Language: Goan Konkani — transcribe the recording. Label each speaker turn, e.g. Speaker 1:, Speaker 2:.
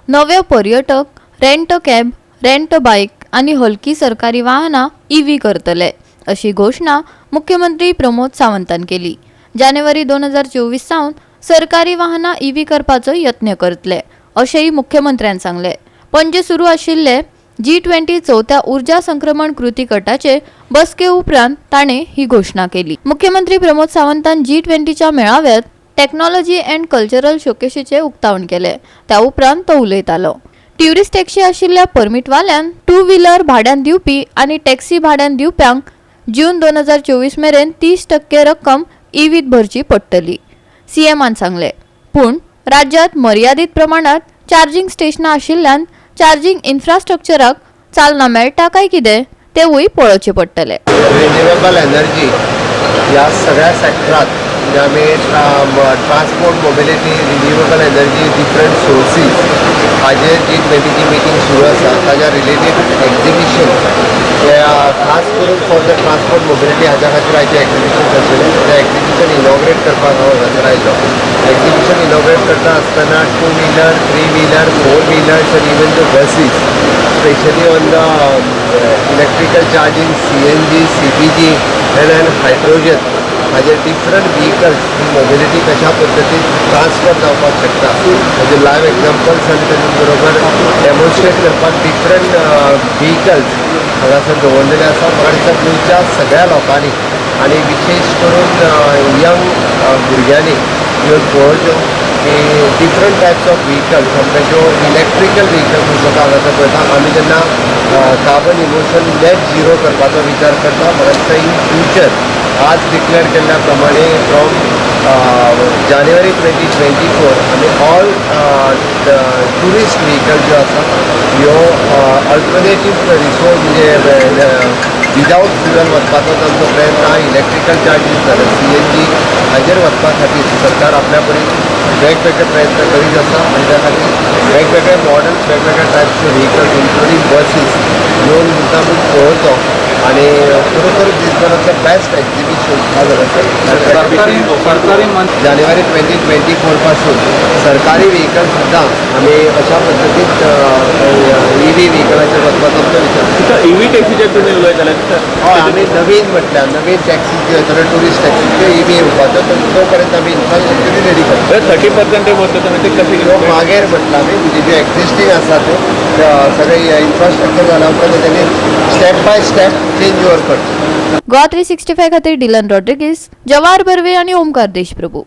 Speaker 1: नवे पर्यटक rent cab, rent bike आनी हलकी सरकारी वाहनां ईव्ही करतले, अशी घोशणा मुख्यमंत्री प्रमोद सावंतान केली. जानेवारी 2024 सावन सरकारी वाहनां ईव्ही करपाचो यत्न करतले, अशेंय मुख्यमंत्र्यान सांगलें. पणजे सुरू आशिल्ले जी 20 चवथ्या ऊर्जा संक्रमण कृती गटाचे बसके उपरांत ताणें ही घोशणा केली. मुख्यमंत्री प्रमोद सावंतान जी 20च्या मेळाव्यात टेक्नॉलॉजी अँड कल्चरल शोकेशीचें उक्तावण केलें. त्या उपरांत तो उलयतालो. ट्युरिस्ट टॅक्सी आशिल्ल्या परमिटवाल्यान टू व्हिलर भाड्यान दिवपी आनी टॅक्सी भाड्यान दिवप्यांक जून 2024 मेरेन 30% रक्कम ईव्हीत भरची पडटली, सीएमान सांगलें. पूण राज्यात मर्यादीत प्रमाणात चार्जिंग स्टेशनां आशिल्ल्यान चार्जिंग इन्फ्रास्ट्रक्चराक चालना मेळटा काय कितें तेवूय पळोवचें पडटलें.
Speaker 2: रिन्युएबल एनर्जी ह्या सगळ्या सेक्टरात, म्हणजे आमी transport, mobility, renewable energy, different sources हाजेर जी 20ची मिटींग सुरू आसा. ताज्या रिलेटेड एक्झिबिशन हे खास करून फॉर the transport mobility हाज्या खातीर आयचें एक्झिबिशन आशिल्लें. तें एक्झिबिशन इनॉग्रेट करपाक हांव हांगासर आयलो. एक्झिबिशन इनॉग्रेट करता आसतना two wheeler, three wheeler, four wheelers and even the buses, specially on the electrical charging, CNG, CBG and hydrogen हाजे डिफरंट व्हिकल्स ही मोबिलिटी कशा पद्दतीन ट्रान्सफर जावपाक शकता म्हणजे लायव्ह एग्जाम्पल्स आनी ताजे बरोबर डेमॉन्स्ट्रेट करपाक डिफरंट व्हिकल्स हांगासर दवरलेले आसा. म्हाका दिसता गोंयच्या सगळ्या लोकांनी आनी विशेश करून यंग भुरग्यांनी येवन पळोवच्यो की डिफरंट टायप्स ऑफ व्हिकल्स, आमकां ज्यो इलेक्ट्रिकल व्हिकल्स आसा हांगासर पळयता. आमी जेन्ना कार्बन इमिशन नेट झिरो करपाचो विचार करता, म्हाका दिसता इन फ्युचर आज डिक्लेअर केल्ल्या प्रमाणे फ्रॉम जानेवारी 2024 आमी ऑल ट्युरिस्ट व्हिकल ज्यो आसा ह्यो अल्टरनेटीव रिसोर्स, म्हणजे विदावट फ्युअल वचपाचो तांचो प्रयत्न आहा. इलेक्ट्रिकल चार्जीस जाल्यार सीएनजी हाजेर वचपा खातीर सरकार आपल्या परीन वेगवेगळे प्रयत्न करीत आसा आनी त्या खातीर वेगवेगळे मॉडल्स, वेगवेगळे टायप्सचे व्हिकल्स, इन्क्लुडींग बसीस येवन मुद्दामून पळोवचो आनी खरोखर this one of the best exhibition.
Speaker 3: सरकारी सरकारी
Speaker 2: जानेवारी 2024 पासून सरकारी व्हिकल सुद्दां आमी अशा पद्दतीन ईव्ही व्हिकलाचेर वचपाचो आमचो विचार.
Speaker 3: तिथं ईव्ही टॅक्सीचेर तुमी उलयताले.
Speaker 2: हय, आमी नवीन म्हटल्यार नवीन टॅक्सी ज्यो येतल्यो, ट्युरिस्ट टॅक्सी, त्यो ईव्ही येवपाच्यो. तो पर्यंत आमी इन्फ्रास्ट्रक्चर रेडी करता.
Speaker 3: 30% बोलतो तुम्ही, ते कसे?
Speaker 2: त्यो मागीर म्हटलं आमी, म्हणजे ज्यो एक्झिस्टींग आसा त्यो सगळे इन्फ्रास्ट्रक्चर जाल्या उपरांत तेणी step by step change over करचें.
Speaker 1: गोवा 365 खातीर डिलन रॉड्रिगीस, जवाहर बर्वे आणि ओमकार देशप्रभू.